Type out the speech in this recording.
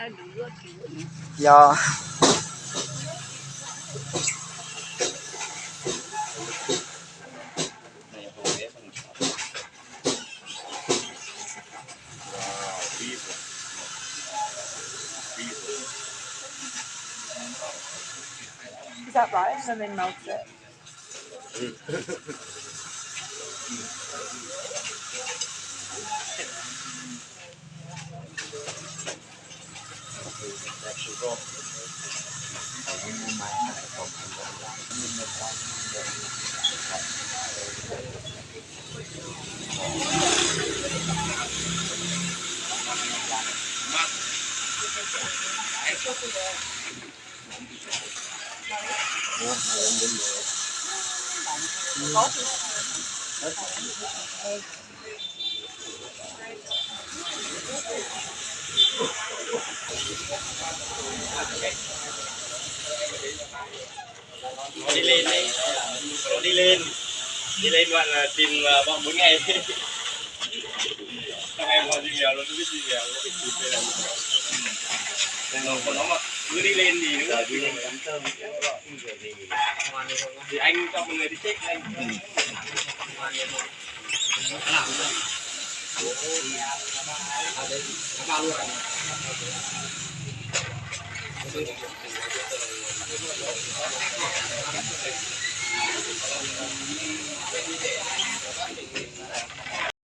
Yog. Is that rice? And then melt it. Đi lên, đi lên, đi lên bạn là tìm, à, bọn bốn ngày. Trong em còn gì mèo, nó không biết gì mèo, nó bị cụt đây này. Còn nó mà cứ đi lên thì nó đi lên cắm trơm. Thì anh cho một người đi check anh.